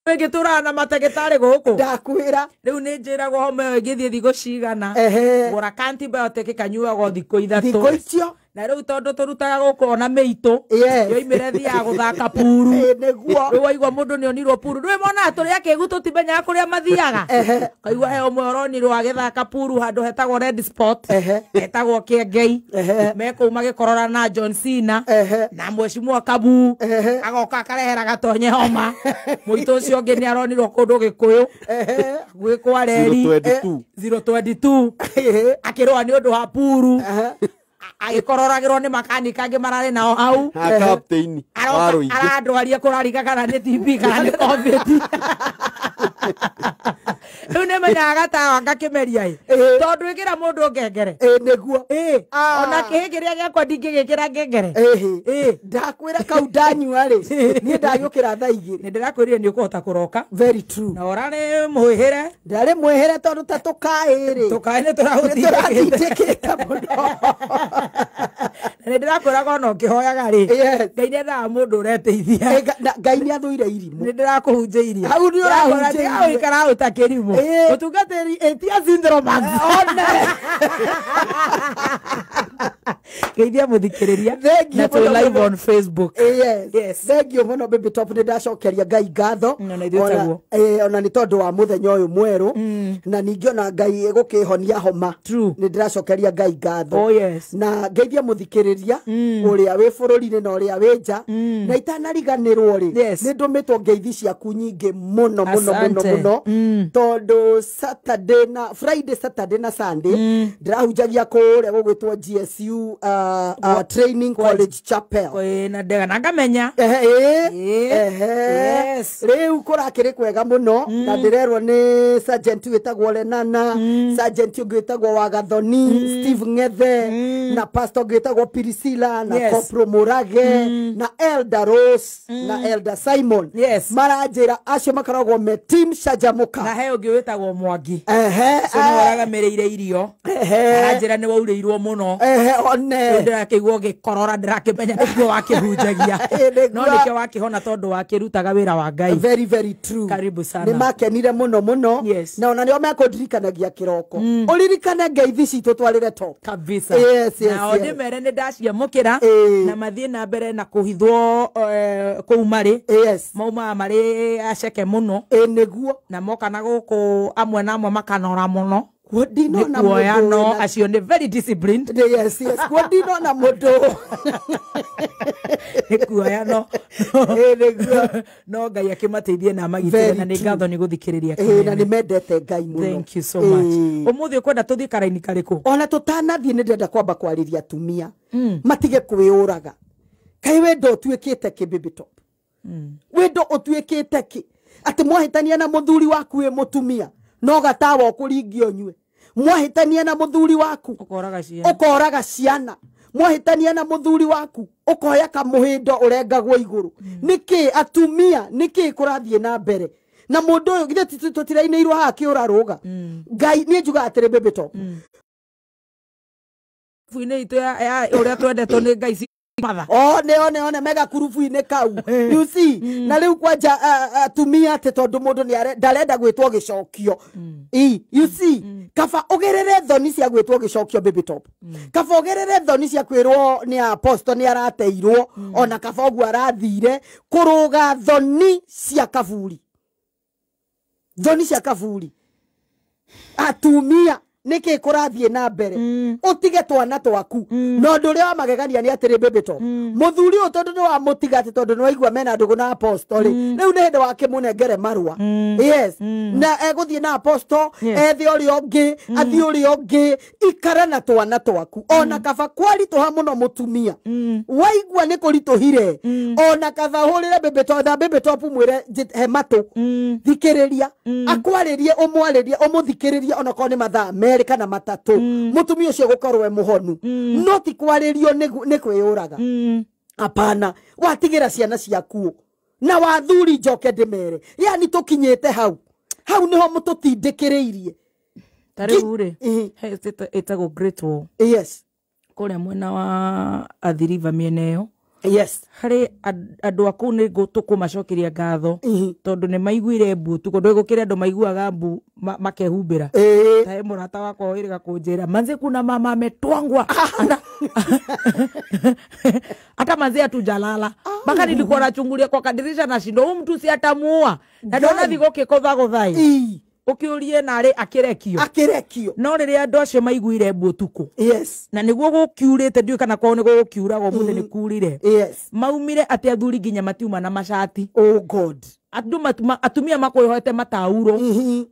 Ĩngĩ na matagĩtarĩ gũkũ. Ndakwĩra. Rĩu nĩ njĩragwo homa ĩyo ĩngĩthiĩ thikũ cigana. Ehe. Gũra antibiotic kanyuagwo thikũ 3. Thikũ icio. Na rĩu tondũ tũrutaga gũkũ ona mĩitũ. Yes. Yoimĩre thiaga gũthaka puru. Ĩ, nĩguo. Rĩu waigua mũndũ nĩ onirwo puru. Rĩu monaga tũrĩ akĩgu tũtimenyaga kũrĩa mathiaga. Ehe. Kaigua he ũmwe ũronirwo agĩthaka puru handũ hetagwo Red Spot. Ehe. Hetagwo Kĩengei. Ehe. Me kũu magĩkorora na John Cena. Ehe. Na mheshimiwa Kabu. Ehe. Agoka akarehera gatonye homa. Mũitũ ũcio ũngĩ nĩ aronirwo kũndũ Gĩkũyũ. Ehe. Gwĩ kwa reri. 022. 022. Ehe. Akĩrũa nĩ ũndũ wa puru. Ehe. Agĩkororagĩrwo nĩ makanika angĩ mararĩ nao hau. Ha captain wa Aroka rũingĩ. arandwaria kũrariga kana nĩ TB kana nĩ COVID. Rĩu nĩ menyaga gatawa ngakĩmeria ĩ. Ĩĩ. Tondũ ĩkĩra mũndũ ngengere. Ĩ, nĩguo. Ĩ, Ah. ona kĩhĩ kĩrĩa gĩakwa ndingĩgĩkĩra ngengere. Ĩhĩ. Ĩ. Ndakwĩra kau ndanyua rĩ, niĩ ndagĩũkĩra thaa 2. Nĩ ndĩrakwĩrire nĩ ũkũhota kũroka. Very true. Na ũrarĩ mwĩhĩre. Ndarĩ mwĩhĩre tondũ ta tũkaĩ rĩ. Tũkaĩ nĩ tũragũtindĩkĩte. Nĩtũratindĩkĩte mũno. Na nĩ ndĩrakwĩraga ona ũkĩhoyaga rĩ. Yes. Ngai nĩendaga mũndũ ũreteithia. Ĩ, Ngai nĩ athũire irimũ. Nĩ ndĩrakũhunjĩirie. Hau nĩ ũrahunjĩirie. Tiga gũikara hau ta kĩrimũ. Ĩ. Mũtungatĩri ĩtia Syndromax. One. Geithia mũthikĩrĩria. Thank you Na twĩ mũno live mũno. on Facebook. Yes. Yes. Thank you mũno Baby Top, nĩ ndacokeria Ngai ngatho. Na na ithuĩ Ona- taguo. Ona nĩ tondũ wa mũthenya ũyũ mwerũ na ningĩ ona Ngai gũkĩhonia homa. True. Nĩ ndĩracokeria Ngai ngatho. Oh, yes. Na ngeithia mũthikĩrĩria ũrĩa wĩ bũrũri-inĩ na ũrĩa wĩ nja. Na itanariganĩrwo rĩ, Yes. nĩ ndũmĩtwo ngeithi ciaku nyingĩ mũno mũno mũno Asante. mũno tondũ Saturday na Friday, Saturday na Sunday ndĩrahunjagia kũrĩa gũgwĩtwo GSU Training College Chapel. Ĩ, na ndega na ngamenya. Ehe, ĩ, Ĩ. ehe. Yes. Rĩu kũrakĩrĩ kwega mũno na ndĩrerwo nĩ sergeant wĩtagwo Lenana, sergeant ũngĩ wĩtagwo Wagathoni, Steve Ng'ethe, na pastor ũngĩ wĩtagwo Priscilla, na Yes. Corporal Mũrage, na Elder Rose, na Elder Simon. Yes. Maranjĩra acio makoragwo me team Canjamũka. Na he ũngĩ wĩtagwo Mwangi. Ehe, Ũcio nĩwe ũragamĩrĩire irio. ehe, Aranjĩra nĩ waurĩirwo mũno. ehe, Rĩu one. ndĩrakĩigua ũgĩkorora ndĩrakĩmenya nĩguo wakĩhunjagia. Ĩ, nĩguo. No nĩkĩo wakĩhona tondũ wakĩrutaga wĩra wa Ngai. Very very true. Karibu sana. Nĩ makenire mũno mũno. Yes. Na ona nĩo mekũndirikanagia kĩroko. Ũririkane ngeithi citũ twarĩre top. Kabisa. Yes, yes, Nao yes. ndĩmere nĩ ndaciamũkĩra Ĩ. na mathiĩ na mbere na kũhithwo kũu marĩ. Yes. Maumaga marĩ aceke mũno. Ĩ, nĩguo. Na moka na gũkũ amwe na amwe makanora mũno. Kuo ndinona Nĩ kuoya mũndũ no wĩna- acio nĩ very disciplined. Nĩ, yes, yes. Kuo ndinona mũndũ. Nĩ kuoya no. Ĩ, nĩguo. No Ngai akĩmateithie na amagitĩre Very na nĩ true. ngatho nĩ gũthikĩrĩria Ĩ, na kĩnene. nĩ mendete Ngai mũno. Thank you so much. Ĩ. Ũmũthĩ ũkwenda tũthiĩ karaini karĩkũ? Ona tũtanathiĩ nĩ ndĩrenda kwamba kwarĩria atumia matige kwĩyũraga. Kaĩ wendo ũtuĩkĩte kĩ, Baby Top? Wendo ũtuĩkĩte kĩ atĩ mwahĩtania na mũthuri waku wĩ mũtumia no gatawa ũkũringia ũnyue? Mwahĩtania na mũthuri waku Ũkoraga ciana. ũkoraga ciana. Mwahĩtania na mũthuri waku ũkoya kamũhĩndo ũrengagwo igũrũ. Nĩkĩ atumia, nĩkĩ kũrathiĩ na mbere na mũndũ ũyũ? Githĩ tũtirainĩirwo haha kĩũra rũga? Ngai niĩ njugaga atĩrĩ, Baby Top, Buinĩ itũ ya ũrĩa twendetwo nĩ Ngai ci matha. One one one mega kurubu-inĩ kau, you see. Na rĩu kwanja atumia atĩ tondũ mũndũ nĩ ndarenda gwĩtwo gĩcokio. I, you see, kaba ũgerere thoni cia gwĩtwo gĩcokio, Baby Top, kaba ũgerere thoni cia kwĩrwo nĩ apostle nĩ arateirwo, ona kaba ũguo arathire kũrũga thoni cia kaburi, thoni cia kaburi. Atumia, nĩkĩ kũrathiĩ na mbere? Ũtige twana twaku. Na ũndũ ũrĩa wa magegania nĩ atĩrĩ, Baby Top, mũthuri ũyũ tondũ nĩ wamũtiga atĩ tondũ nĩ waigua mena ndũgũ na apostle rĩ, rĩu nĩ hĩndĩ wakĩmũnengere marũa. Yes, na egũthiĩ na apostle. Yes. Ethe ũrĩa ũngĩ, athiĩ ũrĩa ũngĩ. Ikara na twana twaku. Ona kaba kwaritũha mũno, mũtumia, waigua nĩ kũritũhire, ona kaba hũrĩre Baby Top, tha Baby Top, mwĩre he matũ thikĩrĩria, akwarĩrie, ũmwarĩrie, ũmũthikĩrĩrie, onakorwo nĩ mathaa 2 kana 3, mũtumia ũcio gũkorwo e mũhonu. No ti kwarĩrio nĩ kwĩyũraga. Apana, watigĩra ciana ciaku. Na wathuri, njoke ndĩmere, yani tũkinyĩte hau, hau nĩho mũtũtindĩkĩrĩirie. Ta rĩu rĩ, Ĩ. he ĩtagwo Great Wall. Yes. Kũrĩa mwena wa Athi River mĩena ĩyo. Yes. Harĩ andũ a kũu nĩ tũkũmacokeria ngatho tondũ nĩ maiguire mbu ũtukũ. Ndũĩ gũkĩrĩ andũ maiguaga mbu makehumbĩra. Tae mũrata wakwa wĩrĩga kũnjĩra manze kuna mama ametwangwa. Hata manze hatujalala. Mpaka nilikuwa nachungulia kwa kadirisha na shindo huyu mtu si atamuua. Na ndona thigo kĩkũthagũthai. Ũkĩũrie narĩ akĩrekio. Akĩrekio. No rĩrĩa andũ acio maiguire mbu ũtukũ. Yes. Na nĩguo gũkiurĩte ndiũĩ kana kwao nĩguo gũkiuraga ũmũthĩ nĩ kurire. Yes. Maumire atĩ athuri nginya matiuma na macati. Oh God. Atumia makwĩhoete matauro.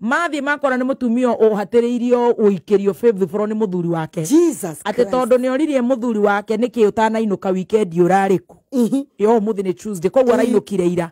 Mathiĩ makora nĩ mũtumia ũhatĩrĩirio ũikĩrio fifth floor nĩ mũthuri wake. Jesus Atĩ Christ. tondũ nĩ oririe mũthuri wake nĩkĩ ũtanainũka weekend ũrarĩ kũ. Yo ũmũthĩ nĩ Tuesday koguo arainũkire ira.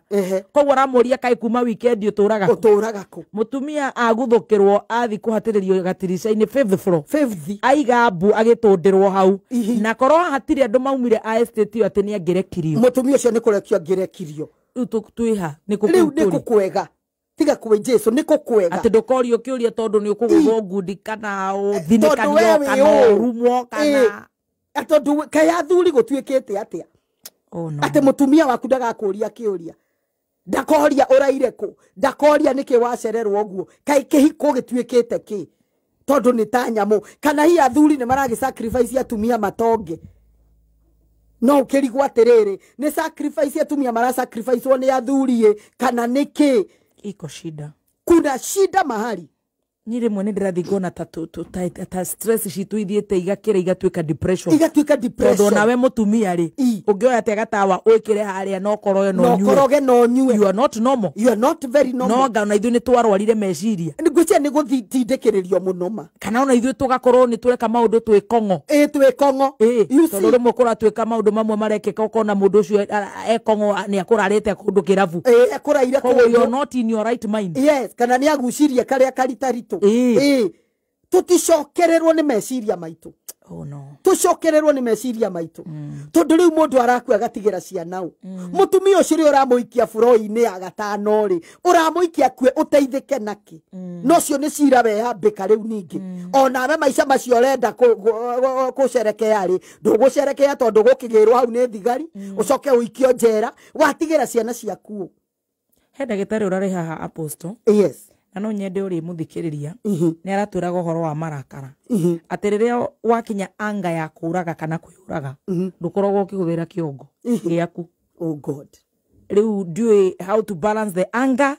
Koguo aramũria kaĩ kuma weekend ũtũraga kũ. Ũtũraga kũ. Mũtumia aguthũkĩrwo athi kũhatĩrĩrio gatirica-inĩ fifth floor. Fifth. Aiga mbu agĩtũndĩrwo hau. Na korwo hatirĩ andũ maumire a estate ĩyo atĩ nĩ angĩrekirio. Mũtumia ũcio nĩ kũrekio angĩrekirio. Rĩu twĩha nĩ kũ Rĩu kũu nĩ tũrĩ. kũkwega. Tiga kwĩ Jesu nĩ kũkwega. Atĩ ndũkorio kĩũria tondũ nĩ ũkũgũthwo ngundi kana Tondũ we ũthinĩkanio wĩ kana ũũ. ũrumwo kana Tondũ kaĩ athuri gũtuĩkĩte atĩa? Oh, no. Atĩ mũtumia waku ndagakũria kĩũria. Ndakoria ũraire kũ. Ndakoria nĩkĩ wacererwo ũguo. Kaĩ kĩhiko gĩtuĩkĩte kĩ? Tondũ nĩ ta nyamũ. Kana hihi athuri nĩ maragĩ sacrifice atumia matonge. No ũkĩrigwo atĩrĩrĩ, nĩ sacrifice atumia mara sacrifice nĩ athuri ĩ, kana nĩkĩ? Iko shida. Kuna shida mahali. Niĩ rĩmwe nĩ ndĩrathiĩ ngona ta stress citũ ithiĩte igakĩra igatuĩka depression. Igatuĩka depression. Tondũ nawe mũtumia rĩ, ũngĩoya atĩa gatawa ũĩkĩre harĩa no ũkoroge no No ũnyue. ũkoroge no ũnyue. You are not normal. You are not very normal. No anga ona ithuĩ nĩ twarwarire meciria. Ngwĩciria nĩ gũtindĩkĩrĩrio mũno ma. Kana ona ithuĩ tũgakorwo nĩ tũreka maũndũ twĩ kong'o. Ĩ, twĩ kong'o. You Tondũ see? rĩmwe kũratuĩka maũndũ mamwe marekĩka ũkona mũndũ ũcio e kong'o nĩ akũrarĩte kũndũ kĩrabu. Ĩ, akũraire Koguo you kũndũ. are not in your right mind. Yes, kana nĩ agucirie karĩa karitaritũ. Tũticokererwo nĩ meciria maitũ. Oh no. Tũcokererwo nĩ meciria maitũ. Tondũ rĩu mũndũ arakua agatigĩra ciana ũ. Mũtumia ũcio rĩ ũramũikia bũrũri-inĩ ya gatano rĩ, ũramũikia akue ũteithĩke nakĩ? No ũcio nĩ cira weyambĩka rĩu ningĩ. Onawe maica macio ũrenda kũcerekea rĩ, ndũgũcerekea tondũ gũkĩgĩrwo hau nĩ thigari, ũcoke ũikio njera, watigĩra ciana ciaku ũ. He ndagĩtarĩ ũrarĩ haha Apostle. Yes. Na no nyende ũrĩ mũthikĩrĩria. Nĩ aratwĩraga ũhoro wa marakara. Atĩ rĩrĩa wakinya anga ya kũraga kana kwĩyũraga, ndũkoragwo ũkĩhũthĩra kĩongo gĩaku. Oh God. Rĩu ndiũĩ how to balance the anger,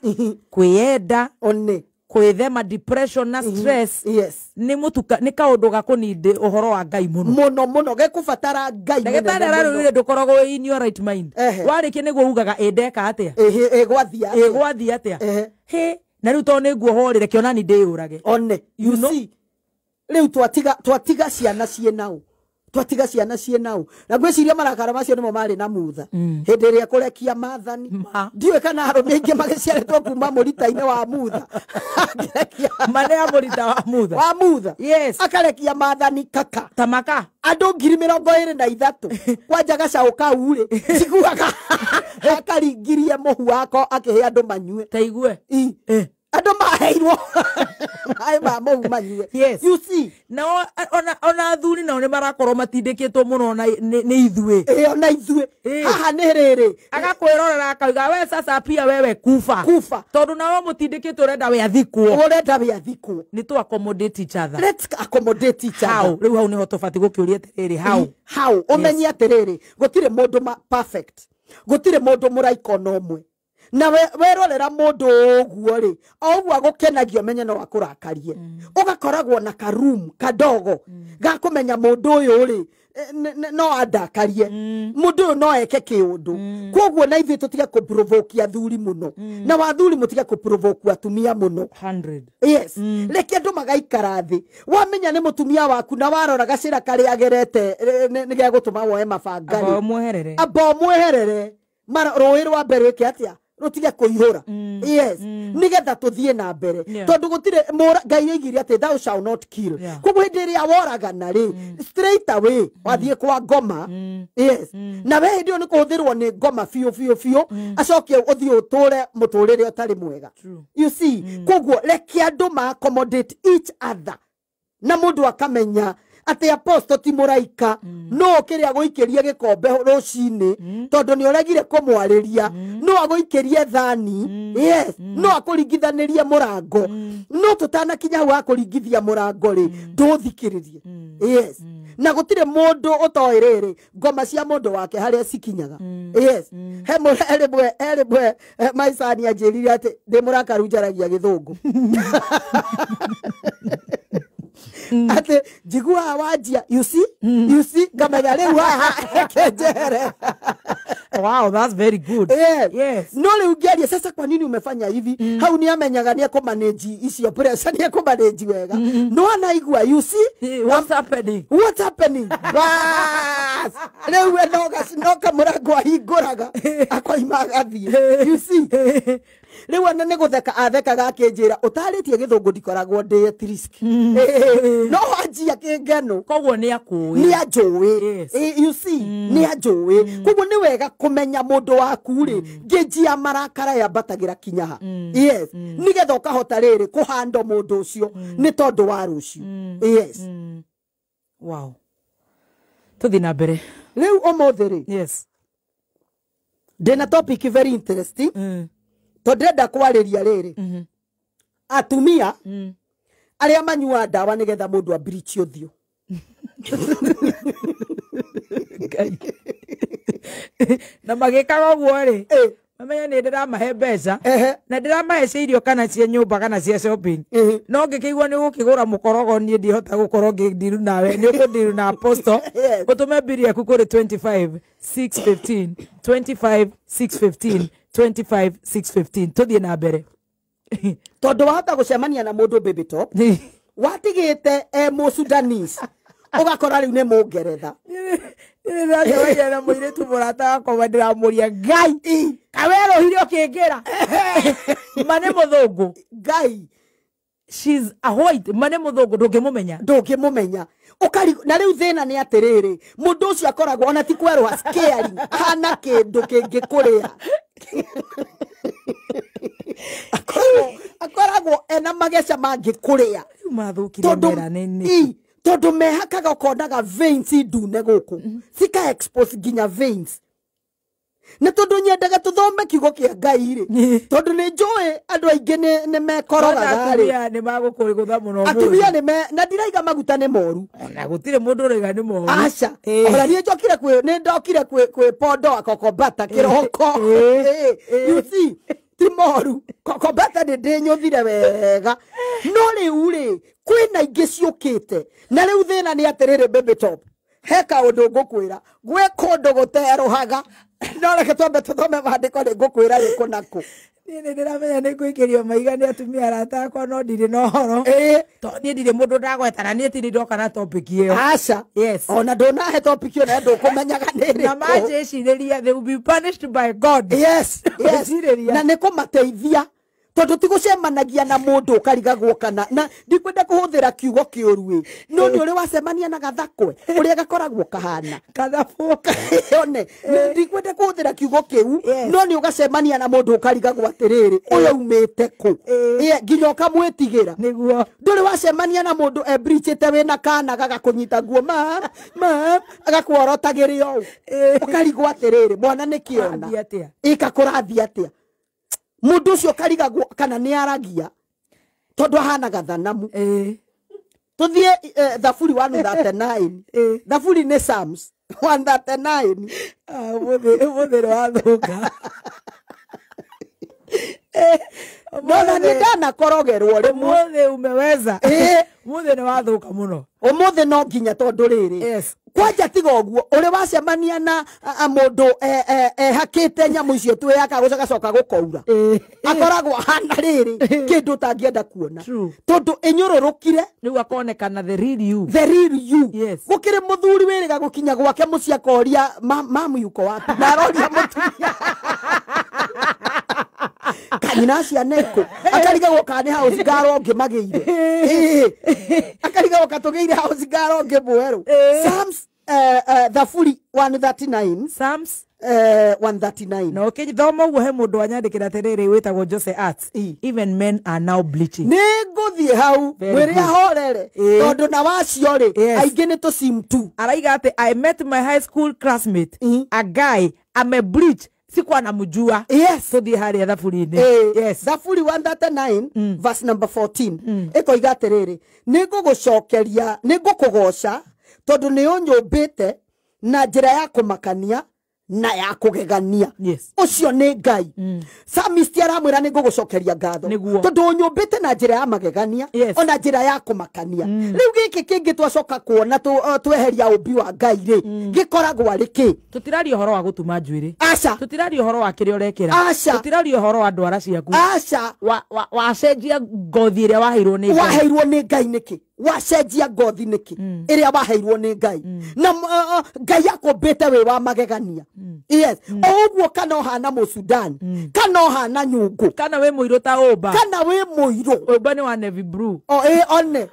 kwĩyenda, One. kwĩthema depression na stress. Yes. Nĩ mũtuka, nĩ kaũndũ ga kũnindi ũhoro wa Ngai mũno. Mũno mũno gekũbatara Ngai mũnene Ndagĩtarĩ mũno. ararwĩrire ndũkoragwo wĩ in your right mind. Warĩkia nĩguo ugaga ĩ ndeka atĩa? Ĩhĩ, ĩgwathiĩ atĩa? Ĩgwathiĩ atĩa? Hĩ, na rĩu tondũ nĩ nguohorire kĩona ni ndĩyũrage. One, You you know? see? Rĩu twatiga ciana ciĩ nao. Twatiga ciana ciĩ nao. Na ngwĩciria marakara macio nĩmo marĩ na mutha. Hĩndĩ ĩrĩa kũrekia maathani. Ndiũĩ kana arũme aingĩ magĩciarĩtwo kuma mũrita-inĩ wa mutha. Akĩrekia Ma nĩ ya mũrita wa mutha. Wa mutha. Yes. Akarekia maathani kaka. Tamaka. Andũ 23,000. Kwanja gacaũ kau rĩ, ciguaga akaringirie mũhu wako akĩhe andũ manyue. Ta igue. Andũ maheirwo maĩ ma mũhu manyue. Yes. You see? Na ona athuri nao nĩ marakorwo matindĩkĩtwo mũno na nĩ ithuĩ. Ĩ, ona ithuĩ. Haha nĩ rĩrĩ. Agakwĩrorera akauga we sasa pia wewe kufa. Kufa. Tondũ nawe mũtindĩkĩtwo ũrenda we athikwo. Ũrenda we athikwo. Nĩ tũ accommodate each other. Let's accommodate each other. How? Rĩu hau nĩho tũbatiĩ gũkĩũria atĩrĩrĩ, how? How? Ũmenye atĩrĩrĩ, gũtirĩ mũndũ perfect. Gũtirĩ mũndũ mũraika ona ũmwe. Na werorera mũndũ ũguo rĩ, o ũguo agũkenagia ũmenye no akũrakarie. Ũgakoragwo na ka room kadogo ga kũmenya mũndũ ũyũ rĩ, no andakarie. Mũndũ ũyũ no eke kĩũndũ. Koguo na ithuĩ tũtige kũprovoke athuri mũno. Na wathuri mũtige kũprovoke atumia mũno. 100. Yes. Reke andũ magaikara thĩ. Wamenya nĩ mũtumia waku na warora gacĩra karĩa agerete, nĩ gĩa gũtũma woe mabanga rĩ. Amba ũmweherere. Amba ũmweherere. Mara rũĩ rwa mbere rwĩke atĩa? Rũtige kũihũra. Yes. Nĩgetha tũthiĩ na mbere. Tondũ gũtirĩ Ngai oigire atĩ thou shall not kill. Koguo hĩndĩ ĩrĩa woragana rĩ, straight away wathiĩ kwa ngoma. Yes. Na we hĩndĩ ĩyo nĩ kũhũthĩrwo nĩ ngoma biũ biũ biũ. Acoke ũthiĩ ũtũre mũtũrĩre ũtarĩ mwega. You see? Koguo reke andũ ma accommodate each other. Na mũndũ akamenya Atĩ apostle ti mũraika no kĩrĩa agũikĩrie gĩkombe rũcinĩ tondũ nĩ ũregire kũmwarĩria, no agũikĩrie thani, yes, no akũringithanĩrie mũrango, no tũtanakinya hau akũringithia mũrango rĩ, ndũthikĩrĩrie. Yes, na gũtirĩ mũndũ ũtoĩ rĩrĩ ngoma cia mũndũ wake harĩa cikinyaga. Yes, he rĩmwe maicani anjĩrire atĩ ndĩ mũrakaru njaragia gĩthũngũ. Ate njiguaga wanjia, you see, you see, ngamenya rĩu haha reke njehere. Wow, that's very good. Yes. Yes. No rĩu ngĩaria sasa kwa nini umefanya hivi, hau nĩ amenyaga nĩ ekũmanage icio pressure, nĩ ekũmanage wega. No anaigua, you see, what's happening? What's happening? Bas. Rĩu we no kamũrango ahingũraga akoima agathiĩ. You see. Rĩu ona nĩ gũtheka athekaga akĩnjĩra ũtarĩtie gĩthũngũ ndikoragwo ndĩ at risk. No wanjia kĩngeno. Koguo nĩ akũĩ. Nĩ anjũĩ. You see, nĩ anjũĩ. Koguo nĩ wega kũmenya mũndũ waku rĩ, ngĩnjia marakara yambatagĩra kinya ha. Yes. Nĩgetha ũkahota rĩrĩ kũhando mũndũ ũcio nĩ tondũ wa rũciũ. Yes. Wow. Tũthiĩ na mbere. Rĩu ũmũthĩ rĩ. Yes. Ndĩna topic very interesting. Tondũ ndĩrenda kwarĩria rĩrĩ atumia arĩa manyuaga ndawa nĩgetha mũndũ ambirichi ũthiũ. Na magĩkaga ũguo rĩ, mamenya nĩ ndĩramahe mbeca na ndĩramahe cia irio kana cia nyũmba kana cia shopping, no ngĩkĩigua nĩ ũgũkĩgũra mũkorogo niĩ ndihota gũkorwo ngĩndiru nawe, nĩ ũkũndiru na apostle. Ũtũme mbiri yaku kũrĩ 25 615 25 615 25 615. Tũthiĩ na mbere. Tondũ wahota gũcemania na mũndũ baby top watigĩte e mũsudanese ũgakora rĩu nĩ mũngeretha. Nĩndĩracemania na mũirĩtu mũrata wakwa ndĩramũria Ngai kawerũhire ũkĩngĩra ma nĩ mũthũngũ. Ngai, she's a white, ma nĩ mũthũngũ ndũngĩmũmenya. Ndũngĩmũmenya. Na rĩu thĩna nĩ atĩrĩrĩ, mũndũ ũcio akoragwo ona ti kwerũha scaring, ahana kĩndũ kĩngĩkũrĩa. Akoragwo ena mageca mangĩkũrĩa. Rĩu mathũkire mera nĩ tondũ mehakaga ũkonaga veins ndune gũkũ cika expose nginya veins. Nĩ tondũ nyendaga tũthome kiugo kĩa Ngai rĩ, tondũ nĩ njũĩ andũ aingĩ nĩ mekorogaga rĩ. Atumia nĩ magũkũgũtha mũno. Atumia nĩ me na ndiraiga maguta nĩ moru. Ona gũtirĩ mũndũ ũraiga nĩ moru. Aca. Ona niĩ njokire kwĩ nĩ ndokire kwĩ pondo kokobata kĩroko. You see, ti moru. Kokobata nĩ ndĩnyũthire wega. No rĩu rĩ kwĩna ingĩ ciũkĩte. Na rĩu thĩna nĩ atĩrĩrĩ baby top. He kaũndũ ngũkwĩra, gwĩ kũndũ gũterũhaga. No reke twambe tũthome maandĩko nĩ ngũkwĩra nĩ kũ na kũ. Niĩ nĩ ndĩramenya nĩ ngũikĩrio maiga nĩ atumia arata akwa no ndirĩ na ũhoro. Tondũ niĩ ndirĩ mũndũ ndagweta na niĩ tirĩ ndoka na topic ĩyo. Aca. Yes. Ona ndũnahe topic ĩyo na ndũkũmenyaga nĩ ĩrĩkũ. Na manjĩcirĩria they will be punished by God. Yes. Yes. Na nĩ kũmateithia. Tondũ ti gũcemanagia na mũndũ ũkarigagwo kana na ndikwenda kũhũthĩra kiugo kĩũru ĩ, no nĩ ũrĩ wacemania na gathakwe ũrĩa gakoragwo kahana kathabũ one, ndikwenda kũhũthĩra kiugo kĩu, no nĩ ũgacemania na mũndũ ũkarigagwo atĩrĩrĩ ũyũ aumĩte kũ, nginya ũkamwĩtigĩra. Nĩguo. Ndũrĩ wacemania na mũndũ embirichĩte wĩna kana gagakũnyita nguo ma ma agakuorotagĩrĩ ũũ, ũkarigwo atĩrĩrĩ mwana nĩ kĩona ĩka kũrathiĩ atĩa. Mũndũ ũcio karigagwo kana nĩ aragia tondũ ahanaga thanamu. Tũthiĩ Thaburi 139. Thaburi nĩ Psalms 139. Ũmũthĩ nĩ wathũka. No na nĩ ndanakorogerwo rĩmwe. Ũmũthĩ umeweza. Ũmũthĩ nĩ wathũka mũno. Ũmũthĩ no nginya tondũ rĩrĩ. Kwanja tiga ũguo ũrĩ wacemania na mũndũ ehakĩte nyamũ icio twĩyaka gũcoka gũkoura, akoragwo ahana rĩrĩ kĩndũ ũtangĩenda kuona tondũ ĩnyũrũrũkire rĩu akonekana the real you. The real you. Yes. Gũkĩrĩ mũthuri wĩrĩga gũkinya gwake mũciĩ akoria mamu yuko wapi, na aroria mũtumia kanyina ciana ĩkũ, akarigagwo kana nĩ house girl ũngĩ magĩire. Akarigagwo katũgĩire house girl ũngĩ mwerũ. Psalms Thaburi 139. Psalms 139. Na ũkĩthoma ũguo he mũndũ wanyandĩkĩra atĩrĩrĩ wĩtagwo Jose Arts. Even men are now bleaching. Nĩ Tũgũthiĩ hau Very mwĩre good. ahorere tondũ na wacio rĩ Yes. aingĩ nĩ tũsim tu. Araiga atĩ I met my high school classmate, a guy amebleach, sikuwa namjua. Yes. Tũthiĩ harĩa thaburi-inĩ. Yes. Thaburi 139 verse number 14 ĩkoiga atĩrĩrĩ, nĩ ngũgũcokeria, nĩ ngũkũgoca tondũ nĩ ũnyũmbĩte na njĩra ya kũmakania na ya kũgegania. Yes. Ũcio nĩ Ngai. Psalmist aramwĩra nĩ ngũgũcokeria ngatho Nĩguo. tondũ ũnyũmbĩte na njĩra ya magegania Yes. ona njĩra ya kũmakania. Rĩu gĩkĩ kĩngĩ twacoka kuona tweheria ũmbi wa Ngai rĩ, gĩkoragwo arĩ kĩ? Tũtiraria ũhoro wa gũtuma njuĩrĩ. Aca. Tũtiraria ũhoro wa kĩrĩa ũrekĩra. Aca. Tũtiraria ũhoro wa ndwara ciaku. Aca. Wacenjia ngothi ĩrĩa waheirwo nĩ Ngai. Waheirwo nĩ Ngai nĩkĩ? Wacenjia ngothi nĩkĩ ĩrĩa waheirwo nĩ Ngai? Na Ngai akũmbĩte wĩ wa magegania. Yes. O ũguo kana ũhana Mũsudan, kana ũhana nyũngũ, kana wĩ mũirũ ta ũmba, kana wĩ mũirũ. Ũmba nĩ wa navy blue. O ĩ one.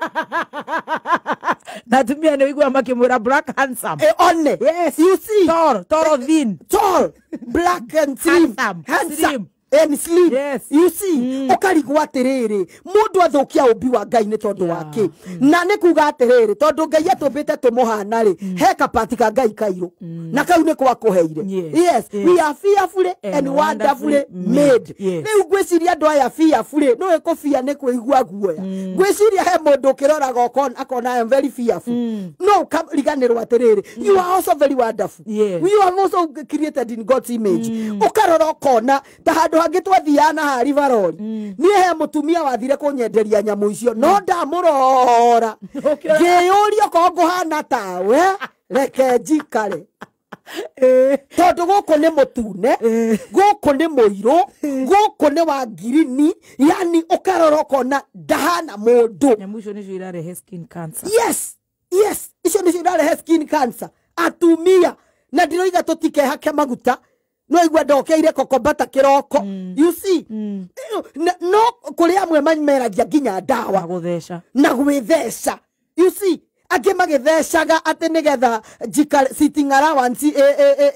Na atumia nĩ ũiguaga makĩmwĩra black handsome. Ĩ one. Yes. You see? Tall, tall, thin. Tall, black and slim. Handsome, Handsome. slim. And slim. Yes. You see, ũkarigwo atĩrĩrĩ, mũndũ athũkia ũmbi wa Ngai nĩ tondũ wa kĩ? Na nĩ kuga atĩrĩrĩ, tondũ Ngai atũmbĩte tũmũhana rĩ, he kapati ka Ngai kairũ na kau nĩ gwakũheire. Yes. Yes. Yes. We are fearfully And and wonderfully wonderfully made. made. Yes. Rĩu ngwĩciria andũ aya fearfully, nĩwe kũbia nĩ kwĩigua guoya. Ngwĩciria he mũndũ ũkĩroraga akona I am very fearful, no ũkariganĩrwo atĩrĩrĩ, you are also very wonderful. Yes. You are also created in God's image. Ũkarora ũkona ta handũ hangĩ twathiaga na hari barori, niĩ he mũtumia wathire kũnyenderia nyamũ icio, no ndamũrora ngĩyũria okorwo ngũhana tawe, reke njikare, tondũ gũkũ nĩ mũtune, gũkũ nĩ mũirũ, gũkũ nĩ wa ngirini, yani ũkarora ũkona ndahana mũndũ. Nyamũ icio nĩcio irarehe skin cancer. Yes, yes, icio nĩcio irarehe skin cancer atumia. Na ndiroiga tũtikehake maguta, no igua ndokeire kokombata kĩroko, you see. No kũrĩ amwe mameragia nginya ndawa na gũtheca. Na gwĩtheca, you see, angĩ magĩthecaga atĩ nĩgetha sitting allowance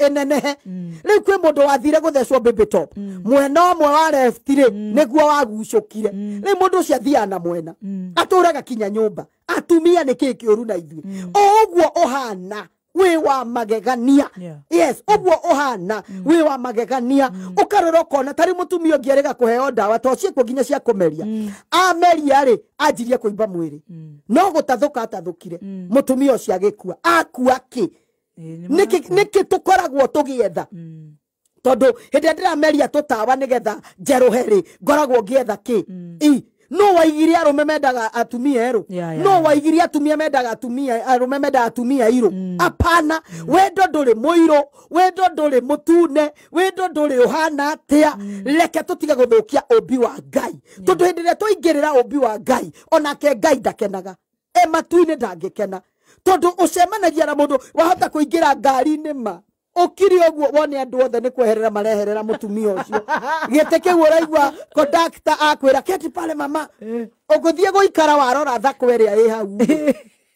ĩnenehe. Rĩu kwĩ mũndũ wathire gũthecwo baby top, mwena ũmwe wa left rĩ nĩguo wagucũkire. Rĩu mũndũ ũcio athiaga na mwena, atũraga kinya nyũmba. Atumia nĩ kĩ kĩũru na ithuĩ? O ũguo ũhana wĩ wa magegania. Yes, ũguo ũhana wĩ wa magegania. Ũkarora ũkona tarĩ mũtumia ũngĩ arĩga kũheo ndawa to ciĩkuo nginya cia kũmeria, ameria rĩ anjirie kũimba mwĩrĩ, no gũtathũka atathũkire, mũtumia ũcio agĩkua. Akua kĩ? Ĩĩ, nĩ Nĩkĩ tũkoragwo tũgĩetha? Tondũ hĩndĩ ĩrĩa ndĩrameria tũtawa nĩgetha njerũhe rĩ, ngoragwo ngĩetha kĩ? I no waigire arũme mendaga atumia erũ? No waigire atumia mendaga atumia, arũme mendaga atumia airũ? Apana. Wendo ndũrĩ mũirũ, wendo ndũrĩ mũtune, wendo ndũrĩ ũhana atĩa. Reke tũtige gũthũkia ũmbi wa Ngai, tondũ hĩndĩ ĩrĩa twaingĩrĩra ũmbi wa Ngai, onake Ngai ndakenaga, e matu-inĩ ndangĩkena, tondũ ũcemanagia na mũndũ wahota kũingĩra ngari-inĩ ma ũkiri ũguo wone andũ othe nĩ kweherera mareherera mũtumia ũcio gĩtĩ kĩu, ũraigua kondakta akwĩra keti pale mama, ũgũthiĩ gũikara, warora thako ĩrĩa ĩ hau,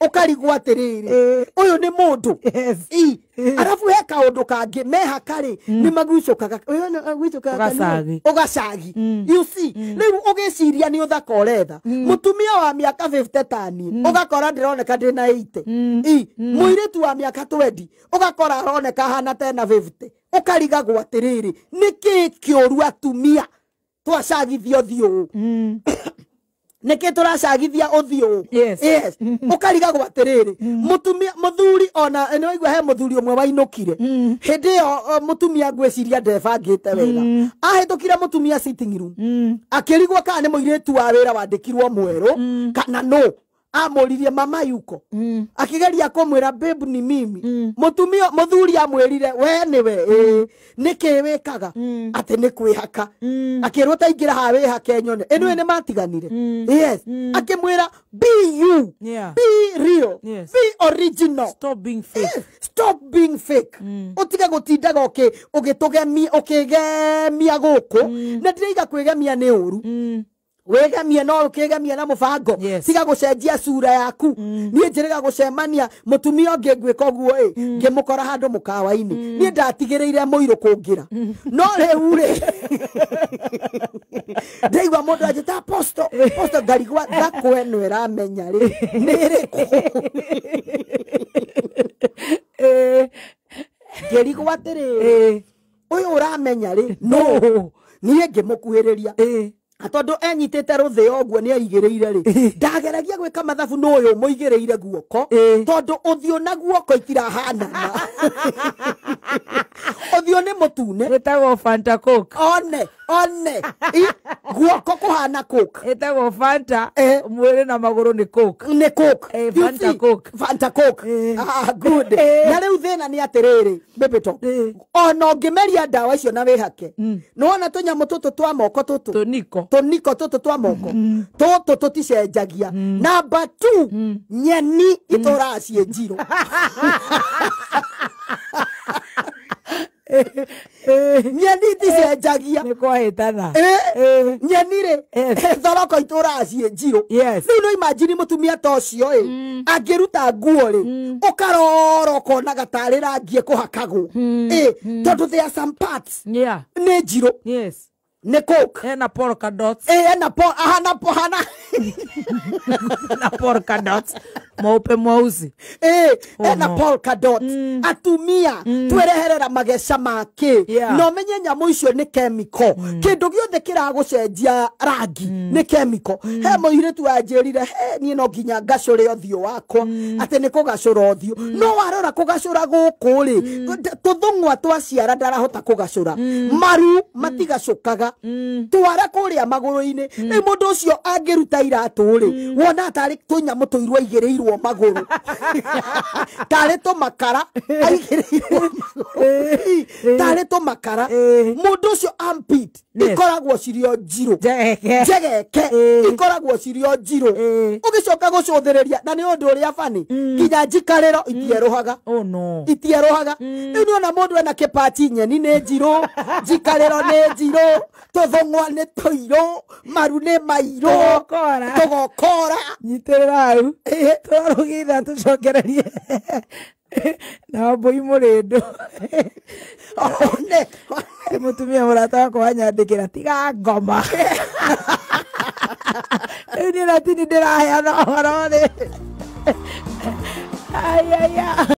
ũkarigwo atĩrĩrĩ, ũyũ nĩ mũndũ? Yes. I arabu he kaũndũ kangĩ mehaka rĩ, nĩ magucũkaga. Ũyũ nĩ agucũkaga Ũgacagi. Ũgacagi, you see. Rĩu ũgĩciria nĩ ũthaka ũretha, mũtumia wa mĩaka 50 tani ũgakora ndĩroneka ndĩ na 80. I mũirĩtu wa mĩaka 20 ũgakora aroneka ahana tena 50. Ũkarigagwo atĩrĩrĩ, nĩkĩ kĩũru atumia twacagithia ũthiũ ũũ? Nĩkĩ tũracagithia ũthiũ ũũ? Yes. Yes. Ũkarigagwo atĩrĩrĩ, mũtumia, mũthuri, ona nĩ waigua he mũthuri ũmwe wainũkire hĩndĩ ĩyo, mũtumia ngwĩciria ndebangĩte wega, ahĩtũkire mũtumia sitting room, akĩrigwo kana nĩ mũirĩtu wa wĩra wandĩkirwo mwerũ kana no amũririe mama yuko. Akĩgeria kũmwĩra, "Babe, ni mimi." Mũtumia, mũthuri amwĩrire, "We nĩwe? Ĩĩ, nĩkĩ wĩkaga?" Atĩ nĩ kwĩhaka. Akĩrwo, "Ta ingĩra haha wĩhake nyone." Ĩnĩwe nĩ matiganire. Yes, akĩmwĩra, "Be you." Be real. Be original. Stop being fake. Eh, stop being fake. Ũtige gũtindaga ũgĩtũgemia, ũkĩgemia gũkũ. Na ndĩraiga kwĩgemia nĩ ũru. Wĩgemie no ũkĩgemie na mũbango. Yes. Tiga gũcenjia cura yaku. Niĩ njĩrĩga gũcemania mũtumia ũngĩ ngwĩka ũguo ĩ, ngĩmũkora handũ mũkawa-inĩ, niĩ ndatigĩrĩire mũirũ kũngĩra. No rĩu rĩ, ndaigua mũndũ anjĩta apostle, apostle, ngarigwa thakũ ĩno ĩramenya rĩ nĩ ĩrĩkũ. Ngĩrigwo atĩrĩrĩ, ũyũ ũramenya rĩ no niĩ ngĩmũkuhĩrĩria, tondũ enyitĩte rũthĩo ũguo nĩ aigĩrĩire rĩ, ndageragia gwĩka mathabu no ũyũ mũigĩrĩire guoko, tondũ ũthiũ na guoko itirahanana. Ũthiũ nĩ mũtune. Ĩtagwo Fanta Coke. One one guoko kũhana Coke. Ĩtagwo Fanta. Mwĩrĩ na magũrũ nĩ Coke. Nĩ Coke. Eh, You Fanta see? Coke. Fanta Coke. Ah, good. Na rĩu thĩna nĩ atĩrĩrĩ, Bĩbĩto, ona ũngĩmeria ndawa icio na wĩhake, nĩwona tũnyamũ tũtũ twa moko tũtũ, Tũniko. Tũniko tũtũ twa moko tũtũ tũticenjagia. Namba 2, nyeni itũraga ciĩ njirũ. Nyeni iticenjagia. Nĩ kwahĩtana. Nyeni rĩ, thoroko itũraga ciĩ njirũ. Rĩu no imagine mũtumia ta ũcio ĩ angĩruta nguo rĩ, ũkarora ũkonaga tarĩ rangi ĩkũhakagwo, tondũ there are some parts nĩ njirũ. Nĩ Coke. Ena polka dots. Ena po ahana po hana. Na polka dots mweupe mweusi. Ena no. polka dot. Atumia twereherera mageca make. No menye nyamũ icio nĩ chemical. Kĩndũ gĩothe kĩragũcenjia rangi nĩ chemical. He mũirĩtu wanjĩrire, he niĩ no nginya ngacũre ũthiũ wakwa, atĩ nĩ kũgacũra ũthiũ. No warora kũgacũra gũkũ rĩ, tũthũng'wa twa ciara ndarahota kũgacũra, maru matigacũkaga, twara kũrĩa magũrũ-inĩ. Rĩu mũndũ ũcio angĩruta iratũ rĩ, wona tarĩ tũnyamũ tũirũ aigĩrĩirwo magũrũ, tarĩ tũmakara aigĩrĩirwo magũrũ, tarĩ tũmakara. Mũndũ ũcio armpit ikoragwo cirĩ o njirũ. Njegeke. Njegeke. Ikoragwo cirĩ o njirũ. Ũgĩcoka gũcũthĩrĩria, na nĩ ũndũ ũrĩa bani, nginya njikarĩro itierũhaga. Oh no. Itierũhaga. Rĩu nĩona mũndũ ena kĩpachi, nyeni nĩ njirũ, njikarĩro nĩ njirũ, tũthũng'wa nĩ tũirũ, maru nĩ mairũ. Tũgokora. Tũgokora. Nyitĩrĩra hau. Twarũgitha tũcokererie na mbũi mũrĩndũ. One. Mũtumia mũrata wakwa wanyandĩkĩra tiga ngoma. Rĩu niĩ na tini ndĩraheana ũhoro rĩ. Ai, ai, ai.